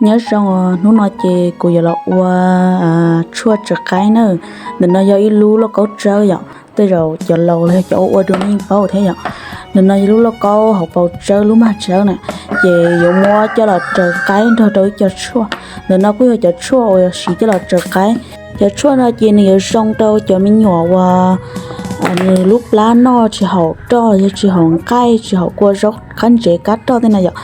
Nyob zoo, hnub no ces kuv yuav los ua tshuaj tsaws qaib na. Ntawm no yog ib lub lauj kaub tsawb yom, tej zaum cov laus los yog cov ua ua dua nej yeej paub thiab yom. Ntawm no yog lub lauj kaub hauv paus tsawb, lub mag tsawb na, ces yuav muab coj los tsaws qaib nrog rau ib co tshuaj. Ntawm no kuj yog cov tshuaj uas yuav siv coj los tsaws qaib. Cov tshuaj no ces nws yuav zoo rau cov me nyuam uas nws lub plab noj tsis haum roj, yog tsis haum nqaij, tsis haum kua zaub qab ntsev qab roj tej na yom.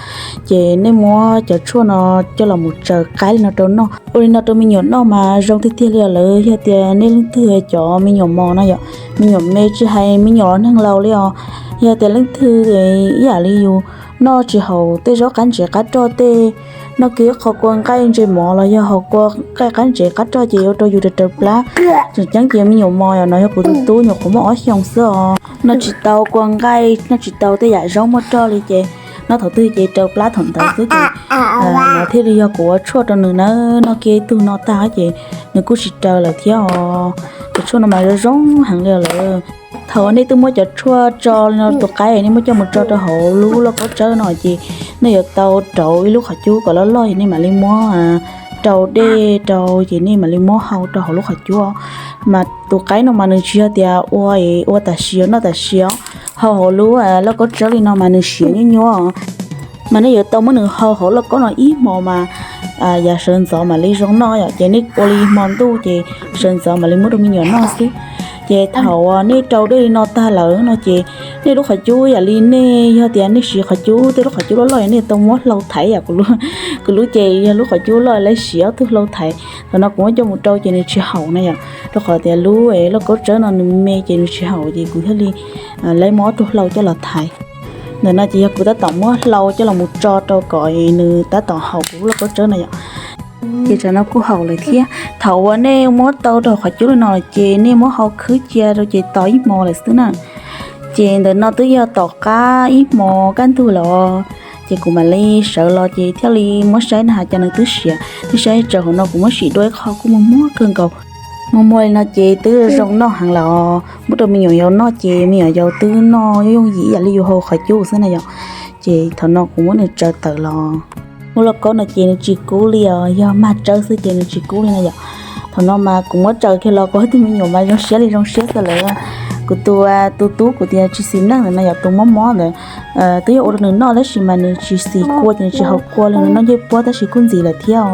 Ces nej muab cov tshuaj no coj los mus tsaws qaib li no rau noj. Ua li no rau me nyuam noj mas zoo tiag tiag li os lawm. Yog tias nej leej twg cov me nyuam mos no yom, me nyuam me tsis hais me nyuam los neeg laus li os, yog tias leej twg ib yam li yus noj tsis haum tej zaub qab ntsev qab roj tej, noj kiag ib qho kua nqaij ntse mov los yog haus kua nqaij qab ntsev qab roj ces ua rau yus raws raws plab. Tseem ceeb ces me nyuam mos yom, no yog kuv tus tub nyuam qhuav muaj ob xyoos xwb os, noj tsis tau kua nqaij, noj tsis tau tej yam zaub muaj roj li ces noj thaum twg ces raws plab thaum ntawd xwb ces no thiaj li yog kuv ua tshuaj rau nws na. Noj kiag ib tug no tag ces nws kuj tsis raws lawm thiab os. Cov tshuaj no mas zoo zoo heev li lawm. Thaum nej twb muab cov tshuaj tso li no tus qaib, nej muab coj mus tso rau hauv lub lauj kaub tsawb no ces nej yuav tau rauv ib lub qhov cub kom loj loj es nej mam li muab rau dej rau ces nej mam li muab hau rau hauv lub qhov cub. Mas tus qaib no mas nws tsis yog tias ua es ua tam sim os noj tam sim os, hau hauv lub lauj kaub tsawb li no mas nws siav nyuaj nyuaj. Mas nej yuav tau muab nws hau hauv lauj kaub no ib hmos mas yav sawv ntxov mam li zoo noj yom. Ces nej ua li hmo ntuj ces sawv ntxov mam li muab rau me nyuam noj xwb. Ces thaum nej rau dej li no tag lawm no ces nej lub qhov cub yam li nej, yog tias nej siv qhov cub tej lub qhov cub loj loj nej tau muab hlau thaiv yom. Kuv lub ces yog lub qhov cub loj lawv siv ob tug hlau thaiv. Thaum no kuv muab coj mus rau ces nws tsis haum na yom, rau qhov tias lub lauj kaub tsawb no nws me ces nws tsis haum ces kuv thiaj li lawv muab ob tug hlau coj los thaiv. Ntawm no ces yog kuv tab tom muab hlau coj los mus tso rau kom nws tab tom haum kuv lub lauj kaub tsawb no yom. Ces tsam no kuj haum lawm thiab. Thaum uas nej muab tau rau qhov cub li no lawm ces nej muab hau khwb cia rau ces tos ib hmo lawm xwb na. Ces ntawm no twb yog tom qab ib hmo kaj ntug lawm os. Ces kuv mam li sawv los ces thiaj li muab saib na has cas nws twb siav. Nej saib tsaws hauv no kuv muab sim dua ib qho kuj muag muag kawg nkaus. Muag muag li no ces twb zoo noj heev lawm os. Muab rau me nyuam yaus noj ces me nyuam yaus twb noj yooj yooj yim ib yam li yus hau qhov cub xwb na yom. Ces thaum no kuv muab nws tsaws tawm los. Lub lauj kaub no ces nws tsis kub li os, yog mag tsawb xwb ces nws tsis kub li na yom. Thaum no mas kuv muab tsaws kiag los kuv ob tug me nyuam mas zoo siab li zoo siab xwb lawm. Kuv tus, tus tub kuv tias tsis xis neej ntawd no yom, tus mob mob ntawd, twb yog ua rau nws noj tab sis mas nws tsis xis kua ces nws tsis haus kua li, nws noj ncej puab tab sis kuj ntxim lawm thiab os.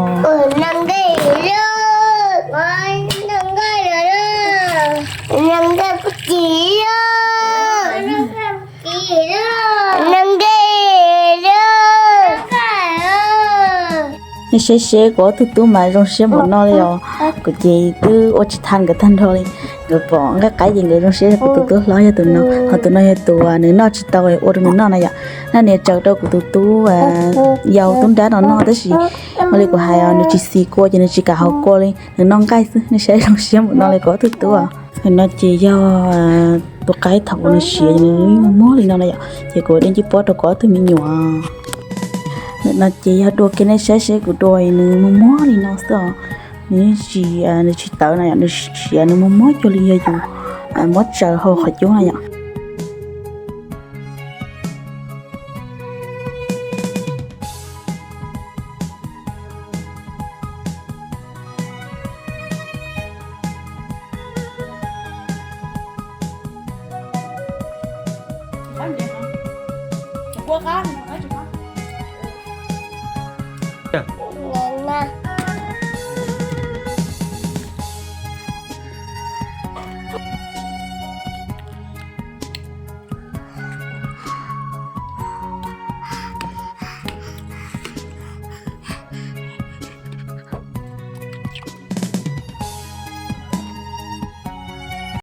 Nej saib seb kuv ob tug tub mas zoo siab npaum no li os. Kuv ces twb ua tsis tau nkawd tag nrho li. Nkawd pom nqaij qaib ces nkawd zoo siab. Kuv tus tub hlob yog tus no, ho tus no yog tus nws noj tsis tau ua rau nws noj na yom. Noj nias tsaws rau kuv tus tub yau tub nrab no noj tab sis ua li kuv hais os, nws tsis xis kua ces nws tsis kam haus kua li, nws noj nqaij xwb. Nej saib zoo siab npaum no li kuv ob tug tub os. Ntawm no ces yog tus qaib thaum uas nws siav nws muag muag li no na yom, ces kuv de ncej puab rau kuv ob tug me nyuam. Ntawm no ces yog dua kiag, nej saib seb kuv dua nws muag muag li no xwb os. Nws tsis, nws tsis tawv na yom, nws siav nws muag muag cuag li yog yus muab tsaws hauv qhov cub na yom.